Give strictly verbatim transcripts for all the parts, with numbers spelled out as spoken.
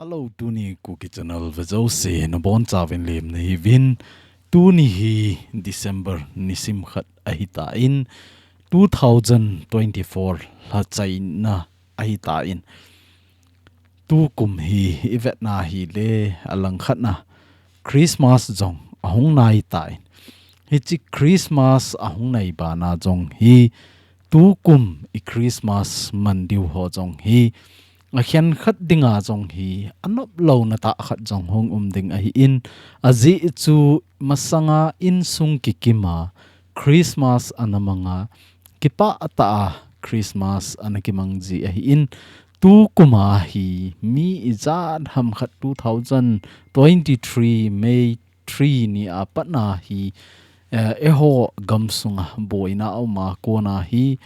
Hello, tuni Kuki Channel vejouse nabonchauvin lemna hiuvin. Tuni hi December nisim khat ahitan, two thousand twenty-four lhachaina ahitan. Tukum hi ivetna hile alangkhatna Christmas jong ahung naitan. Hiche Christmas ahung nai bana jong hi tukum i Christmas man diu ho jong hi akhenkhat dinga jong hi anop louna tah khat jong hung um ding ahin, ajeh chu masanga insung kikima Christmas ana manga kipah tah a Christmas ana kimang ji ahin, tukuma hi mi ijat ham khat two thousand twenty-three May three ni a patna hi, eh, eiho gamsunga boina auma kona hi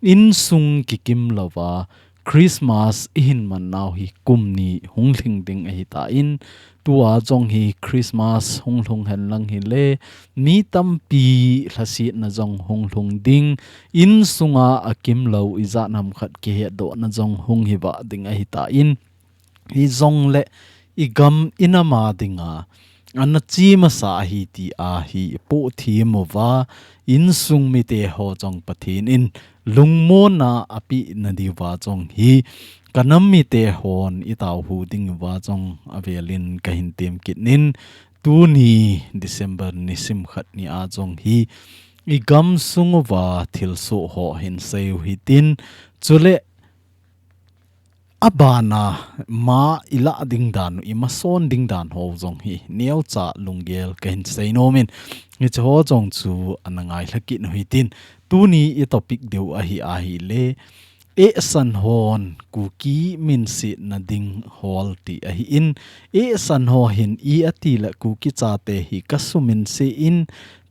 insung kikim louva Christmas ihin man nau hi kum ni hung lhing ding ahitan, tua jong hi Christmas hung lhung henlang hile mi tampi lhasetna jong hung lhung ding, insunga akim lou ijat ham khat kihetdohna jong hung hivah ding ahitan, hijongle igam inam a dinga ana che masa ahi tia hi ipoh them uva, insung mite ho jong Pathen in lungmonna apeh na diuva jong hi kanam mite hon itao diuva jong avelin kahin tem kit in, tuni December nisim khat ni a jong hi igamsung uva thilsoh ho hin seiu hitin, chule abana ma ilah ding dan u, imason ding dan ho jong hi neocha lunggel kahin seinom in, hiche ho jong chu ana ngailha kit u hitin, tuni i topic diu ahi ahile, eisan hon Kuki minsetna ding hol ti ahin, eisan ho hin i ati le Kuki chate hi kasuminse in,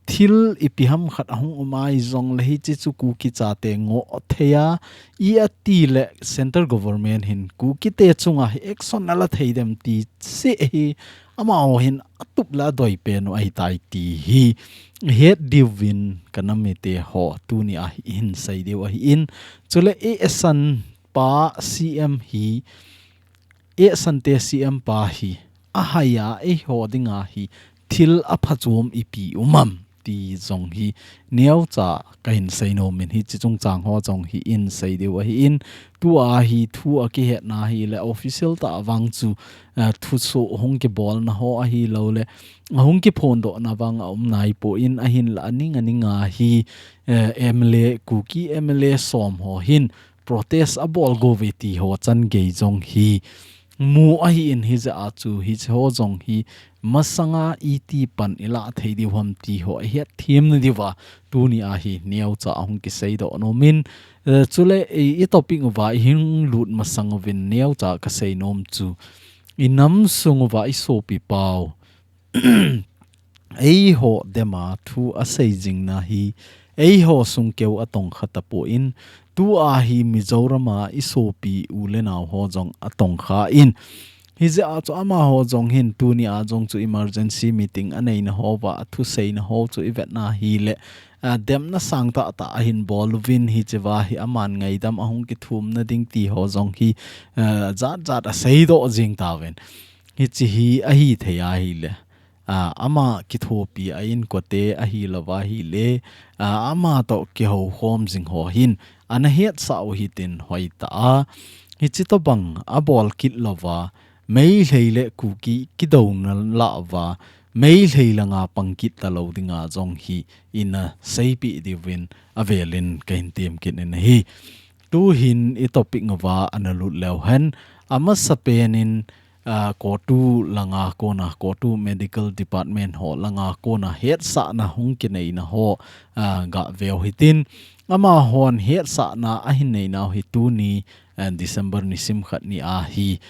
thil ipi ham khat ahung um a ijongle hiche chu Kuki chate ngoh thei a, i ati le central government hin Kuki te chunga hi action ala thei dem ti seh hi amaho hin atup le adoi pen u ahitai ti hi ihet diuvin kanam mite ho tuni a hi ihin sei diu ahin, chule eisan pa C M hi, eisante C M pa hi ahai a eiho dinga hi thil aphachom ipi um am ti jong hi neocha kahin seinom in, hiche chungchang ho jong hi ihin sei diu ahin, tua hi thu akihetna hile official tah vang chu, eh, thusoh hung kibolna ho ahilouleh ahung kiphondohna vang aum naipon, ahinla aning aninga hi, eh, M L A, Kuki M L A som ho hin protest abol gouve ti ho changei jong hi mu ahin, hijeh a chu hiche ho jong hi masanga iti pan ilah thei diu ham ti ho ihet them na diuva tuni a hi neocha ahung kiseidoh nom in, eh, chule i, i topic uva ihin lut masang uvin neocha kaseinom chu inam sung uva isopi pau eiho dema thu asei jingna hi eiho sung keu atongkha tapon, tua hi Mizoram a isopi u le nao ho jong atongkha in, hijeh a chu amaho jong hin tuni a jong chu emergency meeting aneina houva athuseina ho chu ivetna hile, a, demna sang tahtah ahin bol uvin, hichea hi aman ngaidam ahung kithumna ding ti ho jong hi, a, jat jat aseidoh jing tauvin. Hiche hi ahithei ahile, a, ama kithopi a inkote ahilouva ahile, a, ama toh kihoukhom jing ho hin ana hetsah u hitin hoitah a, hiche tobang abol kit louva, Meitei le Kuki kidouna lah uva, Meitei langa pang kit talou dinga jong hi ina seipeh diuvin avelin kahin tem kit in ahi. Tuhin i topic uva ana lut leu hen, amasapen in, a, COTU langa kona, COTU Medical Department ho langa kona hetsahna hung kineina ho, a, gaveu hitin, amahon hetsahna ahin neinau hi tuni, a, December nisim khat ni a hi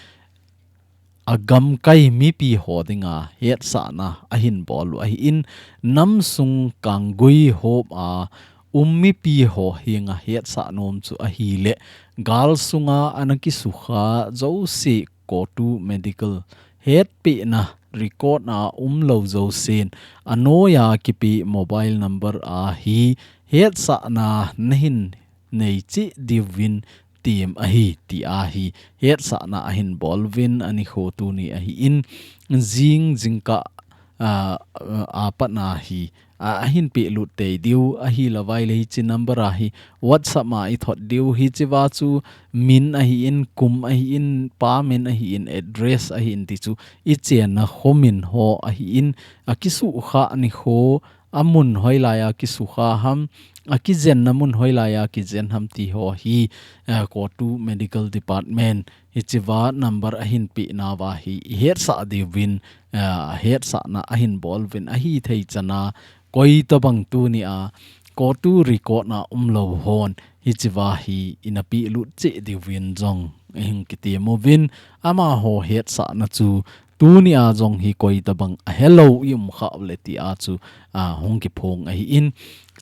agamkai mipi ho dinga hetsahna ahin bol u ahin, namsung kanggui hop a um mipi ho henga hetsah nom chu ahile, gal sunga ana kisukha jouse COTU Medical hetpehna record a umlou jousen anoiya kipeh mobile number a hi hetsahna nahin nei cheh diuvin tem ahi ti ahi hetsahna ahin bol uvin, anikho tuni ahin, jing jingkah, ah, ah, apat na hi, ah, ahin pehlut tei diu ahi, lou vai le hiche number a hi WhatsApp a ithot diu, hiche va chu min ahin, kum ahin, pa min ahin, address ahin ti chu ichenna khomin ho ahin, akisukha nikho, amun hoilai a kisukha ham, akijenna mun hoilai a kijen ham ti ho hi, eh, COTU Medical Department hiche va number ahin peh nauva hi ihetsah diuvin, eh, hetsahna ahin bol uvin, ahithei chana koitabang tuni a COTU record na umlou hon hiche va hi ina pehlut cheh diuvin jong ahin kitem uvin, amaho hetsahna chu tuni a jong hi koitabang ahelou i um khah le ti a chu, ah, hung kiphong ahin.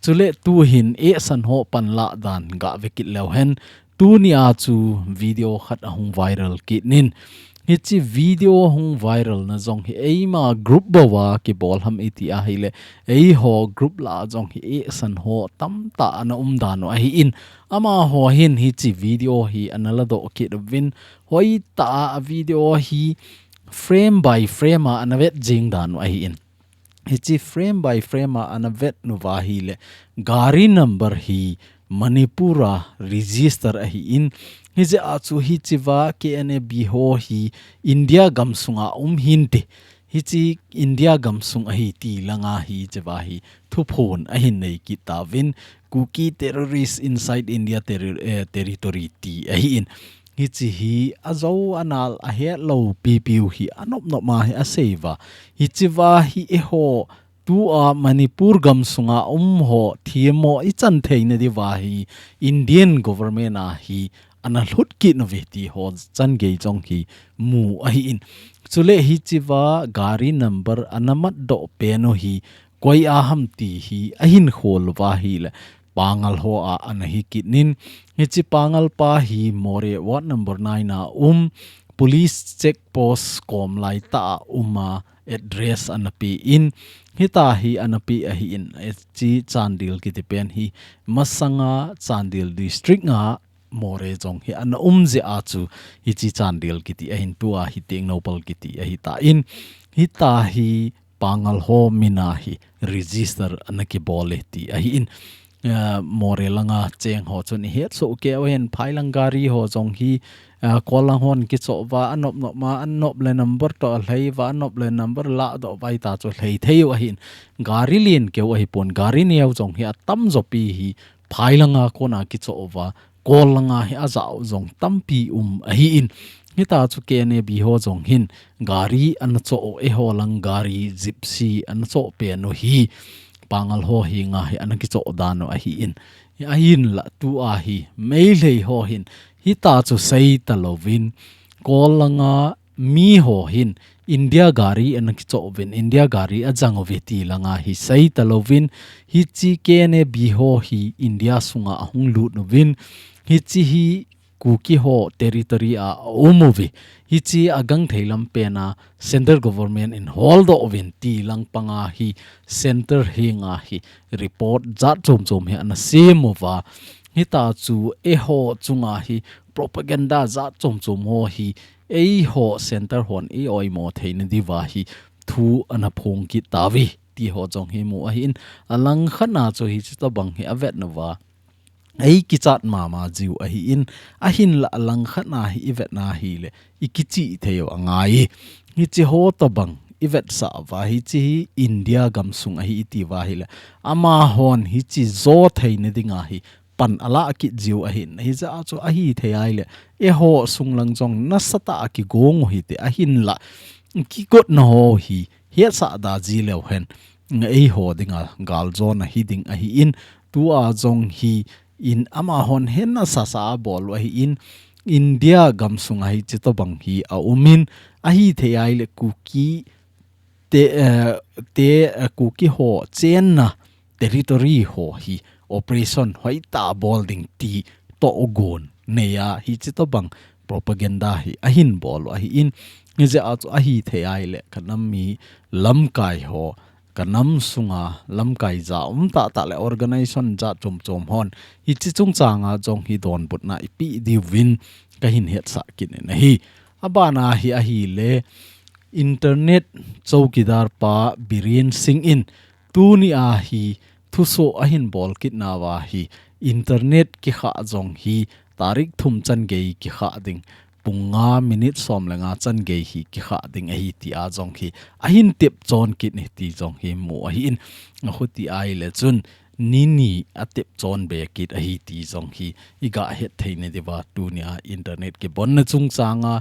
Chule tuhin eisan ho panla dan gave kit leu hen, tuni a chu video khat ahung viral kit in. Hiche video hung viral na jong hi eima group bou a kibol ham iti ahile, eiho group lah a jong hi eisan ho tamtah ana um dan u ahin. Amaho hin hiche video hi ana ladoh kit uvin, hoitah a video hi frame by frame a ana vet jing dan u ahin. Hiche frame by frame a ana vet nauva ahile, gari number hi Manipur a register ahin, hijeh a chu hiche va K N A B ho hi India gamsunga um hinte, hiche India gamsung ahi ti langa hiche va hi thuphon ahin nei kit tauvin, Kuki terrorist inside India terri-, eh, territory ti ahin. Hiche hi ajou anal ahetlou pipiu hi anop nop ma hi asei uva. Hiche va hi eiho tua Manipur gamsunga um ho themmo ichan theina diuva hi Indian government a hi ana lhut kit nauve ti ho changei jong hi mu ahin. Chule hiche va gari number ana matdoh pen u hi koi a ham ti hi ahin khol uva ahile, Pangal ho a ana hi kit in, hiche Pangal pa hi Moreh ward number nine a um, police check post kom laitah a um a, address ana pe in, hitia hi ana pe ahin, hiche Chandel kiti pen hi masanga Chandel district a Moreh jong hi ana um jeh a chu hiche Chandel kiti ahin, tua hi Tengnoupal kiti ahitan, hitia hi Pangal ho min a hi register ana kibol e ti ahin. Eh, Moreh langa cheng ho chun ihet soh kei uhen, phailang gari ho jong hi, eh, kol lang hon kichoh uva, anop nop ma, anop le number toh alhei uva, anop le number ladoh uva, hitia chu lhei thei u ahin. Gari lien keu ahipon, gari neo jong hi atamjo pi hi phailanga kona kichoh uva, kol langa hi ajah u jong tampi um ahin. Hitia chu K N A B ho jong hin gari ana choh u, eiho lang gari Gypsy ana choh pen u hi Pangal ho henga hi ana kichoh dan u ahin. Ahinla tua hi Meitei ho hin hitia chu sei talouvin, kol langa mi ho hin India gari ana kichoh uvin, India gari ajang uve ti langa hi sei talouvin, hiche K N A B ho hi India sunga ahung lut uvin, hiche hi Kuki ho territory a aum uve, hiche agangthei lam pen a central government in holdoh uvin ti lang panga hi center henga hi report jat chom chom hi ana sem uva, hitia chu eiho chunga hi propaganda jat chom chom ho hi eiho center hon i oimo theina diuva hi thu ana phong kit tauve ti ho jong hi mu ahin, alang khat na chu hiche tobang hi avet nauva ei kichat mama jiu ahin, ahinla alang khat na hi ivet na hile ikichih thei u angai. Hiche ho tobang ivetsah uva, hiche hi India gamsung ahi iti uva ahile, amahon hiche jo theina dinga hi pan alah kit jiu ahin, hijeh a chu ahithei ahile, eiho sung lang jong nasatah a kigong u hite, ahinla kigotna ho hi hetsah da ji leu hen, eiho dinga galjona hiding ahin, tua jong hi in amahon hin nasasa abol u ahin, India gamsunga hiche tobang hi aumin, ahithei ahile Kuki te, eh, te, eh, Kuki ho chenna territory ho hi operation hoitah bol ding ti tohgon neiya hiche tobang propaganda hi ahin bol u ahin, hijeh a chu ahithei ahile kanam mi lamkai ho ka nam sunga lamkai ja um tah tah le organization ja chom chom hon hiche chungchanga jong hi donbutna ipi diuvin ka hin hetsah kit in ahi. Abana hi ahile internet chowkidar pa Biren Singh in tuni a hi thusoh ahin bol kit nauva hi internet kikhah jong hi tarik thum chan gei kikhah ding, pung nga minute som le nga chan gei hi kikhah ding ahi tia jong hi ahin tep chon kit in ti jong hi mu ahi in, ahuti ahile chun ni ni a tep chon be kit ahi ti jong hi iga het thei nadiuva tunia internet kibonna chungchanga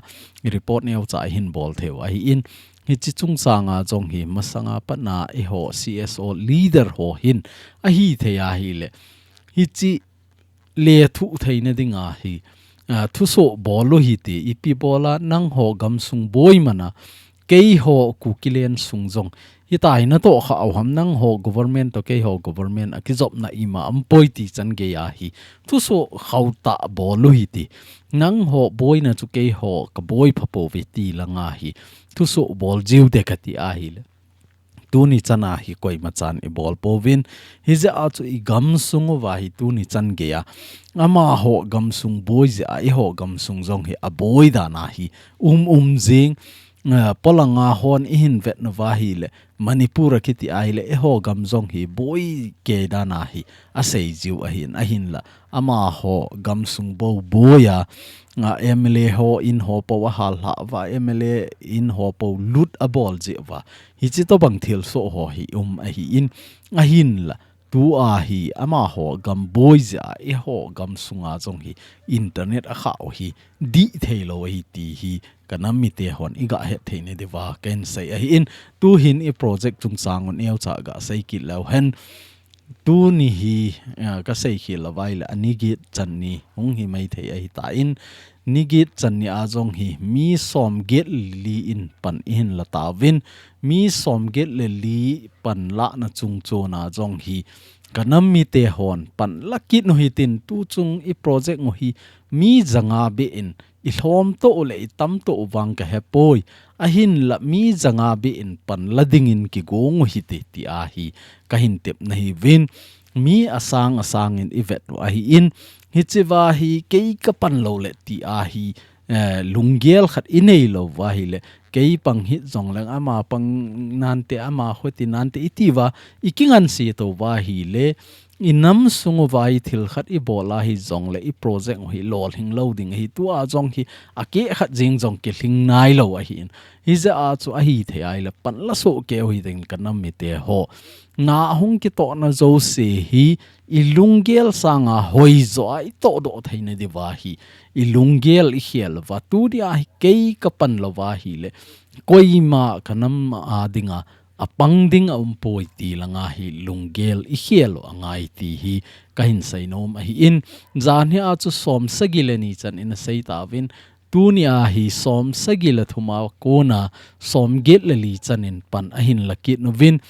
report neocha ahin bol theiu ahi in, hiche chungchanga jong hi masanga patna eiho C S O leader ho hin ahithei ahile hiche lethuh theina dinga hi, a, thusoh bol u hite, ipi bola nangho gamsung boi mana, keiho Kukiland sung jong hitia natoh khah u ham, nangho government toh keiho government a kijopna ima umpoi ti chan gei a hi thusoh khauh tah bol u hite, nangho boina chu keiho kaboi phapouve ti langa hi thusoh bol jiu te kati ahile. Tuni chana hi koima chan ibol pouvin, hijeh a chu igamsung uva hi tuni chan geiya amaho gamsung boi jeh a eiho gamsung jong hi aboi dan a hi um um jing, eh, polanga hon ihin vet nauva ahile Manipur a kiti ahile eiho gam jong hi boi kei dan a hi asei jiu ahin, ahinla amaho gamsung bou boiya, a, M L A ho in ho pou ahal lhah uva, M L A in ho pou lut abol jeh uva, hiche tobang thilsoh ho hi um ahi in, ahinla tua hi amaho gam boi jeh a eiho gamsunga jong hi internet akhah u hi dih theilou ahi ti hi ka nam mite hon iga het thei nadiuva kahin sei ahi in, tuhin i project chungchang u neocha ga sei kit leu hen. Tuni hi, eh, ka sei khel uva ahile ani get channi hung hi maithei ahitan, ni get channi a jong hi mi som get le li in pan ihin la tauvin, mi som get le li pan lahna chungchon a jong hi ka nam mite hon pan la kit u hitin, tuchung i project u hi mi janga beh in i lhom toh u le i tam toh u vang ka hepoi. Ahinla mi janga beh in pan la dingin kigong u hite tia hi kahin tep nahiuvin. Mi asang asang in i vet u ahi in, hichea hi kei ka pan lou le tia hi, eh, lunggel khat i nei lou uva ahile, kei pang hih jongleng ama pang nante, ama hoti nante i tiuva, i kinganse tou uva ahile, i nam sung uva i thil khat i bol a hijongle i project u hi lolhing lou ding ahi, tua jong hi akeh khat jeng jong kilhing nailou ahi in. Hijeh a chu ahithei ahile pan la soh kei u hitin ka nam mite ho. Na hung kitohna jouse hi i lunggel sanga hoijo a i tohdoh theina diuva hi i lunggel i khel uva, tunia hi kei ka pan lou uva ahile koima ka nam a dinga apang ding aumpoi ti langa hi lunggel i khel u angai ti hi kahin seinom ahi in, janhi a chu som sagi le ni chan in asei tauvin, tunia hi som sagi le thum a kona som get le li chan in pan ahin la kit uvin,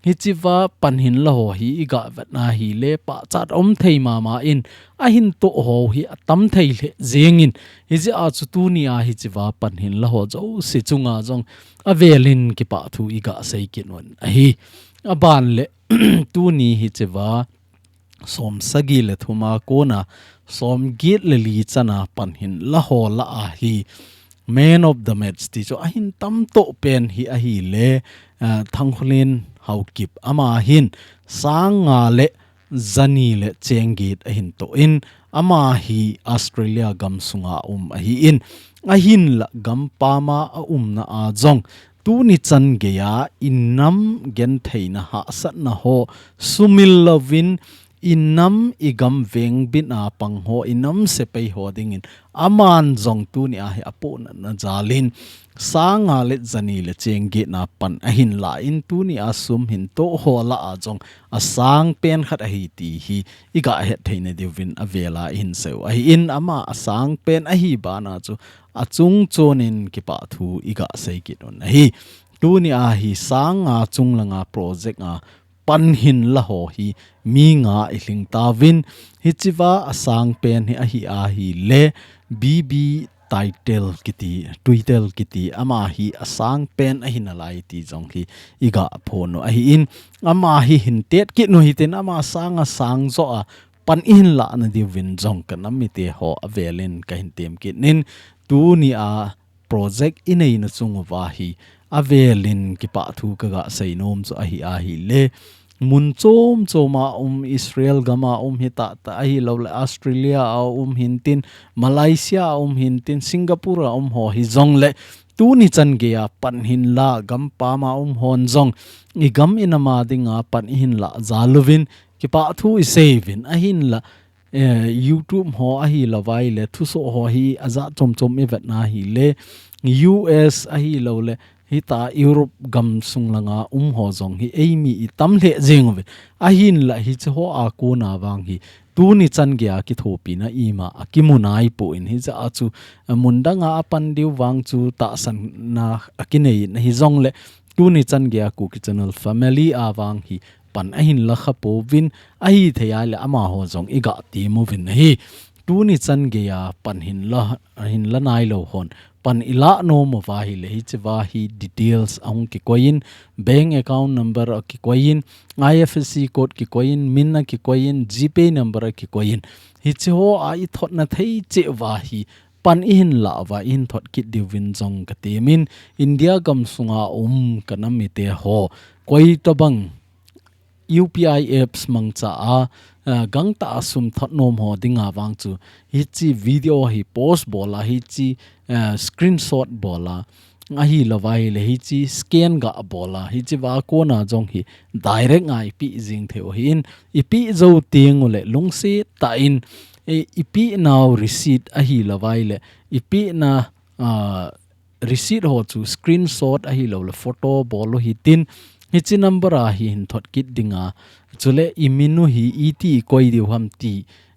hichea pan hin la ho hi i ga vet na ahile pachat um thei mama in ahin toh ho hi atam thei lheh jeng in, hijeh a chu tunia hichea pan hin la ho jouse chunga jong avelin kipah thu i ga sei kit un ahi. Aban le tuni hichea som sagi le thum a kona som get le li chana pan hin la ho lah a hi man of the match ti chu ahin tam toh pen hi ahile, ah, Thangkholin Haokip, ama hin sang nga le jani le cheng get ahin toh in, ama hi Australia gam sunga um ahi in, ahinla gampam a aumna a jong tuni chan geiya i nam gentheina hahsatna ho sumil louvin, i nam i gam vengbit a pang ho, i nam sepai ho dingin aman jong tunia hi apohnatna jalin sang nga le jani le cheng get na pan ahin la in, tunia sum hin toh ho lah a jong asang pen khat ahi ti hi i ga het theina diuvin avela i hin seiu ahi in, ama asang pen ahi bana chu achung chonin kipah thu i ga sei kit un ahi. Tunia hi sang nga chung langa project a pan hin la ho hi mi nga i lhing tauvin, hichea asang pen hi ahi ahile B B title kiti, title kiti, ama hi asang pen ahi nalai ti jong hi iga phon u ahi in, ama hi hin tet kit u hitin, ama sanga sang jo a pan ihin lah nadiuvin jong ka nam mite ho avelin kahin tem kit in, tuni a project inei na chung uva hi avelin kipa thu kaga sei nom chu ahi ahile, mun chom chom a um, Israel gam a um hita ta ahilou le, Australia a um hintin, Malaysia a um hintin, Singapore a um ho hi jong le, tuni chan gei a pan hin la, gam pam a um hon jong, i gam i nam a dinga pan ihin lah jal uvin, kipa thu i sei uvin, ahin la, eh, YouTube ho ahilou vai le, thusoh ho hi ajat chom chom i vet na hile, U S ahilou le, hita Europe gam sung langa um ho jong hi eimi i tam lheh jeng uvin. Ahin la hiche ho a kona vang hi, tuni chan gei a kithopina ima akimu nai poi, hijeh a chu, eh, mun dang a apan diu vang chu tahsan na akinei in ahi jong le, tuni chan gei a Kuki Channel family a vang hi pan ahin la kha pouvin, ahi thei a le amaho jong iga tem uvin ahi. Tuni chan gei a pan hin la, hin la nailou hon pan i lah nom uva hile, hiche va hi details ahung kikoi in, bank account number akikoi in, I F S C code kikoi in, min akikoi in, GPay number akikoi in. Hiche ho a i thot na thei cheh uva hi pan ihin lah uva, ihin thot kit diuvin jong ka tem in, India gam sunga um ka nam mite ho, koi tabang U P I apps mangcha a, ah, gangtah a sum thot nom ho dinga vang chu, hiche video hi post bol a, hiche, ah, screenshot bol a, ahilou vai le hiche scan ga bol a, hiche va kona jong hi direct a i pe jing thei u ahi in, i pe jou teng u le lungset tah in, i, i pe nau receipt ahilou vai le, i pe na, ah, receipt ho chu screenshot ahilou le photo bol u hitin, hiche number a hi hin thot kit ding a, chule i min u hi iti i koi diu ham ti,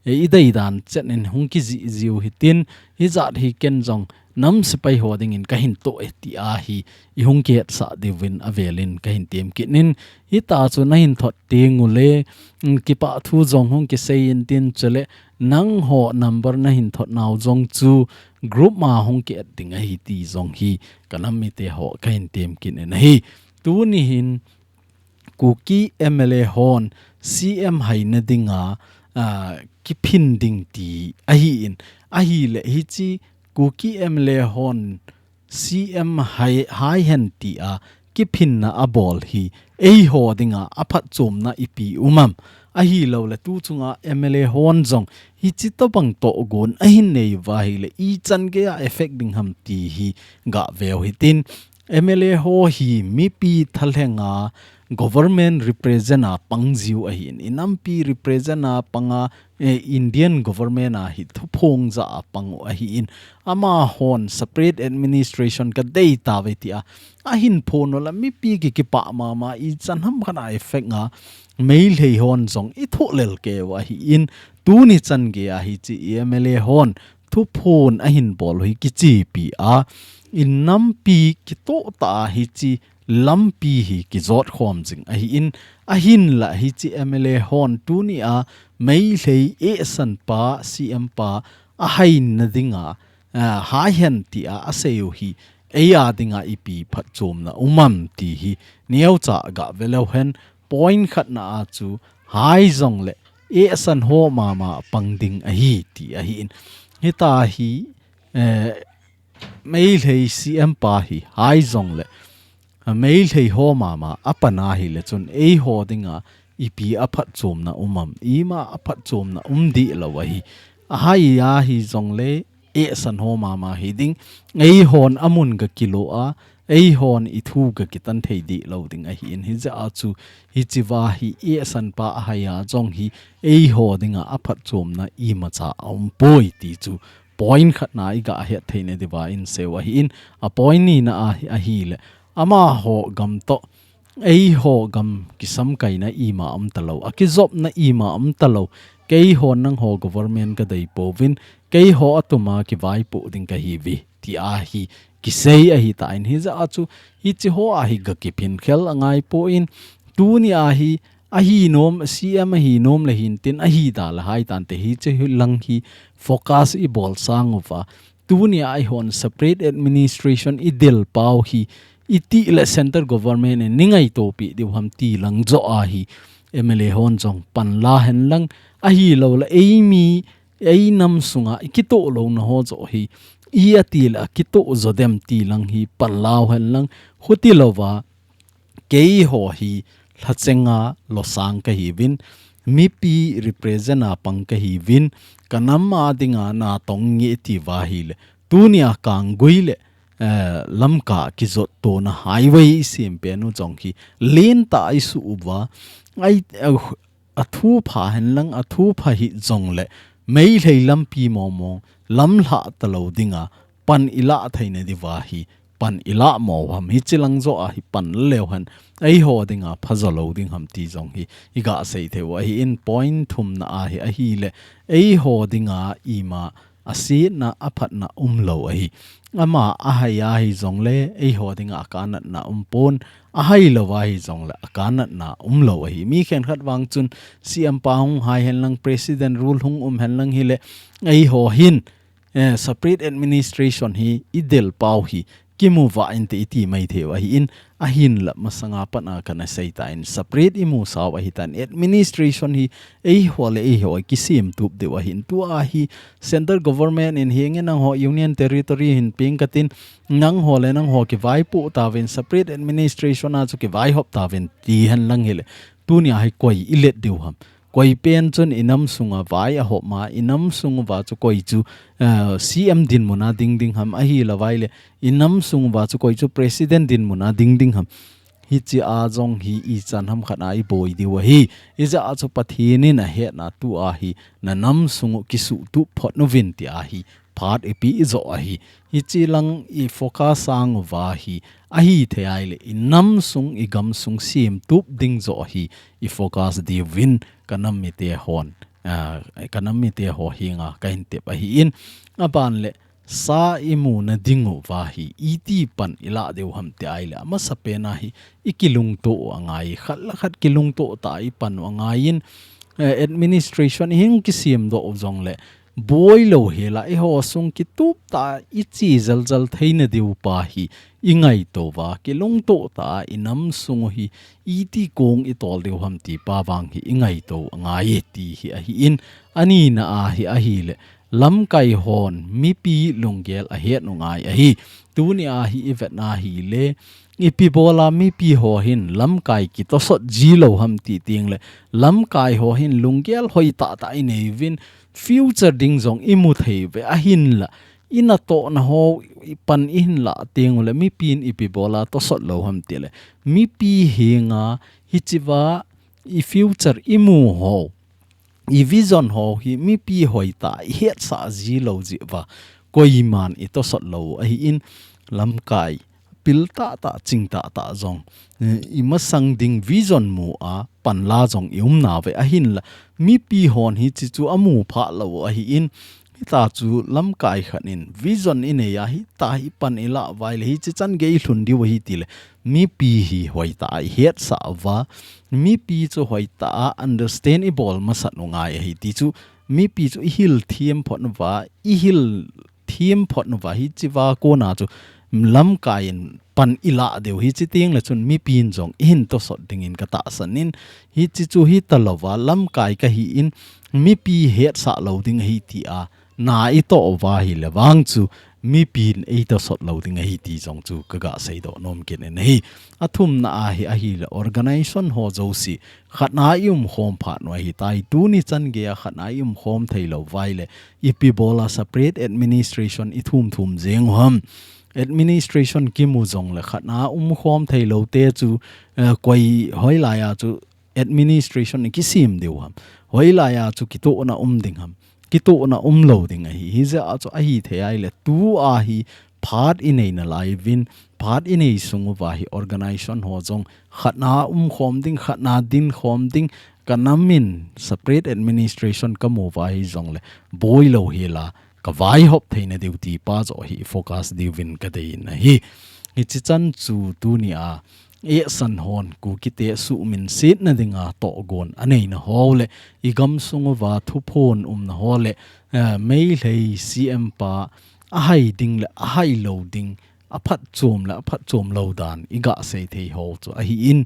eh, i dei dan chet in hung kijih jiu hitin, hijat hi ken jong nam sepai ho dingin kahin toh e ti a hi i hung kihetsah diuvin avelin kahin tem kit in, hita chu nahin thot teng u le, mm, kipa thu jong hung kisei intin, chule nangho number nahin thot nau jong chu group ma hung ki add ding ahi ti jong hi ka nam mite ho kahin tem kit in ahi. Tuni hin Kuki M L A hon C M haina dinga, ah, kiphin ding ti ahi in, ahile hiche Kuki M L A hon C M hai, hai hen ti a kiphinna abol hi eiho dinga aphatchomna ipi um am? Ahilou le tu chunga M L A hon jong hiche tobang tohgon ahin nei uva hile ichan gei a effect ding ham ti hi ga veu hitin, M L A ho hi mipi thalhenga government represent a pang jiu ahi in, i nampi represent a panga, eh, Indian government a hi thuphong ja a pang u ahi in, amahon separate administration ka dei tauve ti a ahin phon u le mipi ki kipah mama, ichan ham khat a effect a Meitei hon jong i thoh lel kei u ahi in, tuni chan gei a hiche M L A hon thuphon ahin bol u hi kichepi a, i nampi kitoh tah a hiche lampi hi kijot khom jing ahi in, ahin la hiche M L A hon tuni a Meitei ehsan pa, C M pa ahaina dinga, ah, hai hen ti a asei u hi eia dinga ipi phatchomna um am ti hi neocha ga ve leu hen, point khatna a chu hai jong le ehsan ho mama pang ding ahi ti ahi in. Hita hi, eh, Meitei C M pa hi hai jong le, ah, Meitei ho mama apan ahile chun eiho dinga ipi aphatchomna um am, ima aphatchomna um dih lou ahi. Ahai ahi jong le ehsan ho mama hi ding, eihon amun ga kilo a, eihon i thu ga kitan thei dih lou ding ahi in, hijeh a chu hiche va hi ehsan pa ahai a jong hi eiho dinga aphatchomna imacha aum poi ti chu point khatna i ga het theina diuva in sei u ahi in, a point nina a hi, ahile amaho gam toh eiho gam kisamkaina ima um talou, a kijopna ima um talou, keihon nangho government ka dei pouvin, keiho atuma kivaipoh ding kahiuve ti a hi kisei ahi tan, hijeh a chu hiche ho a hi ga kiphin khel angai poi, tuni a hi ahi nom, C M ahi nom le hintin ahi da le hai tante, hiche hi lang hi focus i bol sang uva, Tunia eihon separate administration idel pau hi, itih le central government in nei ngaitopi diu ham ti lang joh ahi. M L A hon jong panla hen lang, ahilou le eimi, einam sunga ikitoh louna ho joh hi, i ati le akitoh jo dem ti lang hi panlau hen lang, hutilouva, keiho hi lhachenga losang kahiuvin, mipi represent a pang kahiuvin, kanam a dinga natong nge ti uva ahile, tunia Kanggui le, eh, Lamka kijot tona highway isem pen u jong hi, lentah a isuh uva, ai, eh, athupha hen lang, athupha hih jongle, Meitei lampi mong mong, lamlhah talou dinga, pan ilah theina diuva hi, pan ilah mo ham, hichi lang joh ahi pan leu hen, eiho dinga phajo lou ding ham ti jong hi, iga sei thei u ahin point thumna ahi, ahile, eiho dinga ima, asetna, aphatna umlou ahi. Ama ahai ahi jongle, eiho dinga akanatna umpon, ahailouva ahi jongle, akanatna umlou ahi. Mi khenkhat vang chun, C M pa hung hai hen lang, President rule hung um hen lang hile, eiho hin, eh, separate administration hi idel pau hi, kimu vah inte iti mai thei u ahin, ahinla masanga pat a kana sei tan, separate imu sau ahitan, administration hi eiho le eiho kisem tup diu ahin, tua hi central government in henge nangho union territory hin peng katin, nangho le nangho kivaipoh tauvin, separate administration a chu kivaihop tauvin ti hen lang hile, tunia hi koi ilet diu ham. Koi pen chun inam sunga vai ahop ma, inam sung uva chu koi chu, eh, C M dinmuna ding ding ham, ahilouva ahile, inam sung uva chu koi chu President dinmuna ding ding ham. Hichi a jong hi ichan ham khat a iboi diu ahi. Ijeh a chu Pathen in ahetna tua hi, nanam sung u kisuhtup phot uvin ti ahi. Phat ipi ijoh ahi. Hichi lang i focus sang uva hi, ahithei ahile, inam sung, igam sung semtup ding joh hi, i focus diuvin, kanam mite hon, ah, kanam mite ho henga kahin tep ahin, aban le, sa imuna ding uva hi, iti pan ilah diu ham ti ahile, amasapen a hi, ikilungto u angai, khat le khat kilungto tah a ipan u angaiyin, eh, administration ihin kisemdoh u jongle, boilou hela, eiho sung kitup tah a iche jal jal theina diu pa hi, ingaito uva, kilungto tah a inam sung u hi, iti kong itol diu ham ti pa vang hi, ingaito u angai ti hi ahin, anina a hi ahile, lamkai hon, mipi lunggel ahet u ngai ahi, tunia hi ivet na hile, ipi bola mipi ho hin, lamkai kitosot jilou ham ti tengle, lamkai ho hin, lunggel hoitah tah inei uvin, future ding jong imu thei uve ahinla, inatohna ho, ipan ihin lah tengule, mipin ipi bola tosot lou ham tile, mipi henga, hichiva, i future imu ho, i vision ho hi, mipi hoitah a ihetsah jilou jeh uva, koiman itosot lou ahin, lamkai, pil tahtah, ching tahtah jong, eh, imasang ding vision mu a, panla jong ium nauve ahinla, mipi hon hichi chu amu phah lou ahin, hita chu lamkai khat in, vision inei a, hita hi pan ilah uva ahile, hichi chan gei ilhun diu ahi tile, mipi hi hoitah a ihetsah uva, mipi chu hoitah a understand ibol masat u ngai ahi ti chu, mipi chu ihil them phot uva, ihil them phot uva hichiva kona chu lamkai in pan ilah diu hichi tengle chun mipin jong ihin tosot dingin katahsan in hichi chu hitalouva lamkai kahin mipi hetsah lou ding ahi tia na itoh uva ahile vang chu mipin eitosot lou ding ahi ti jong chu kaga seidoh nom kit in ahi. Athumna a hi ahile organization ho jouse khatna iumkhom phat u ahitai, tuni chan geiya khatna iumkhom theilou uva ahile, ipi bola separate administration ithum thum jeng u ham. Administration kimu jongle khatna umkhom theilou te chu, eh, koi hoilaiya chu administration ikisem diu ham. Hoilaiya chu kitohna um ding ham. Kitohna umlou ding ahi. Hijeh a chu ahithei ahile tua hi phat inei nalai uvin, phat inei sung uva hi organization ho jong khatna umkhom ding, khatna dinkhom ding, kanam in separate administration kamu uva ahi jongle, boilou hela, kavaihop theina diu ti pa joh hi focus diuvin kadei in ahi. Hichi chan chu tunia, eisan hon Kukite suhminsetna dinga tohgon aneina ho le, igam sung uva thuphon umna ho le, eh, Meitei C M pa, ahai ding le ahai lou ding, aphatchom le aphatchom lou dan iga sei thei ho chu ahin,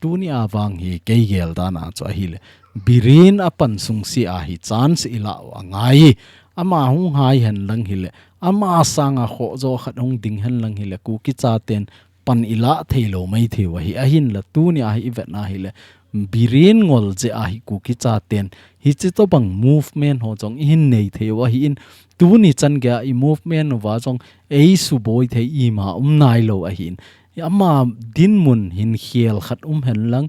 tuni a vang hi kei gel dan a chu ahile, Biren apan sungse a hi chance ilah u angai. Ama hung hai hen lang hile, ama sanga khoh jo khat hung ding hen lang hile, Kuki chaten pan ilah thei lou mai thei u ahi. Ahinla tuni a hi ivet na hile, Biren ngol jeh a hi Kuki chaten hichi tobang movement ho jong ihin nei thei u ahin, tuni chan gei a i movement uva jong eisuboi thei ima um nai lou ahin. Ama dinmun hin khel khat um hen lang,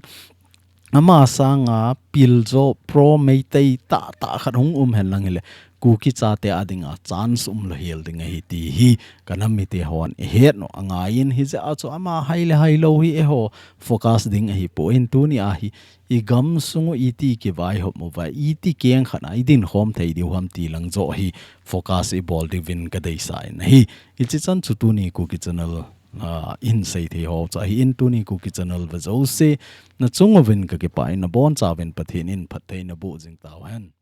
ama sanga pil jo pro Meitei tahtah khat hung um hen lang hile, Kuki chate a dinga chance um lou hel ding ahi ti hi ka nam mite hon i het u angai in, hijeh a chu ama hai le hai lou hi eiho focus ding ahipoi. Tuni a hi i gamsung u iti kivaihop uva, iti keng khat a i dinkhom thei diu ham ti lang jo hi focus i bol diuvin ka deisah in ahi. Hichi chan chu tuni Kuki Channel, ah, in sei thei ho chu ahin, tuni Kuki Channel ve jouse na chung uvin ka kipah in, na boncha uvin Pathen in phatthei naboh jing tauhen.